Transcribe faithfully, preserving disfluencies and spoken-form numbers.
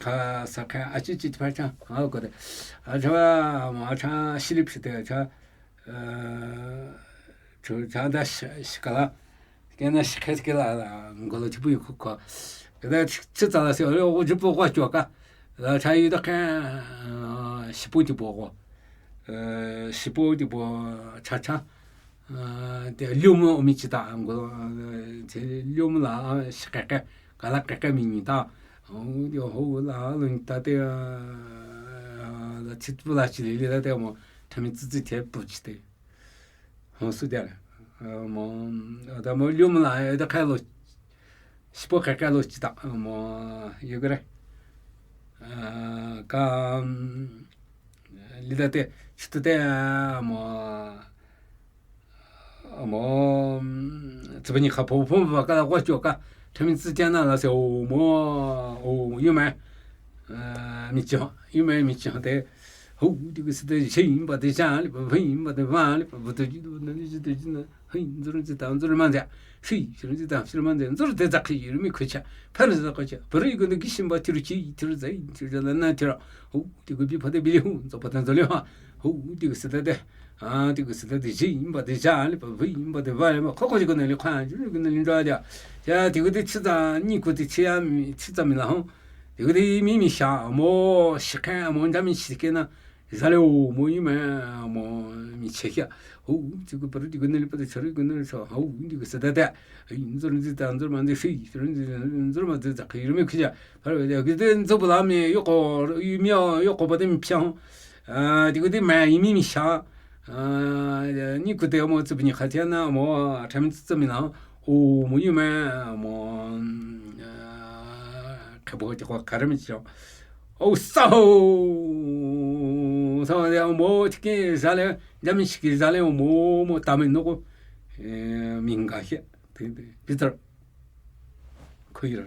ka sa ka a chi chi pa cha, a ko de. A cha, a cha, shilip shi de cha, eh, chu cha da shi, shi ka la. Kena shi ka ke la, la, ngo lo chi pu yu ku ko. Kena chi, chi za la se, o, o, chi pu kwa chwa ka. La cha yu da ka, eh, shi pu chi pu ko. Eh, shi pu chi pu cha cha. Eh, de liu mo o mi chi ta, ngo, eh, che liu mo la, eh, shi ka ka. Ka la ka ka mi ni ta. O, de ho la, lo ni ta de, eh, la chi pu la chi le le la de mo. Cha mi zi zi te pu chi de. Ho su de la. Eh, mo, da mo liu mo la, eh, da ka lo. Shi pu ka ka lo chi ta, mo, yu ge re. Eh, ka, mm, li da de, chi tu de, mo, mo, mm, zi pu ni ka pu pu ba ka la kwa chwa ka. Cha mi zi jia na la se, o, mo, o, yu ma. Eh, mi chi, yu ma mi chi de. Ho, de ge se de, shi ba de ja, li ba, hui ba de wa, li ba, bu de ji du, na, ji de ji na. Hui, nzur zi ta, nzur ma zi. Shi, shi zi ta, shi ma zi. Nzur de za ki, yu mi ku cha. Pa zi za ku cha. Bri gu de gi shin ba, ti ru chi, ti ru za, ti ru za, na, na, ti ra. Ho, de ge bi pa de bi li hu, za pa de za li ha. Ho, de ge se de de. A, de ge se de de, ji ba de ja, li ba, hui ba de wa, li ba. Ko ko ji gu na li kwa, ji gu na li ja de. Ya, de ge de chi za, ni ku de chi ya, mi, chi za mi la ho. De ge de mi mi sha, mo, shi ka, mo, nda mi shi ke na. Za le o, mo, yu ma, mo, mi che ya. Ho, de ge pa de ge na li pa de cha ri ge na li cha. Ho, de ge se de de. Ai, nzur zi ta, nzur ma zi shi, nzur zi, nzur ma zi za ki, yu mi ku cha. Paro de, de, de, nzur bu la mi, yo ko, yu mi, yo ko ba de mi pia. A, de ge de ma, yu mi mi sha. A, ni ku de mo, zi pu ni ka tia na, mo, cha mi zi mi na. O, mo, yu ma, mo, a, ka bo de ko ka re mi chi. O, sa ho. Sa ho de, mo, ti ke za le, ja mi shi ke za le, mo, mo, ta mi no ko. Eh, mi nga he. De, de, Peter. Ku yi ra.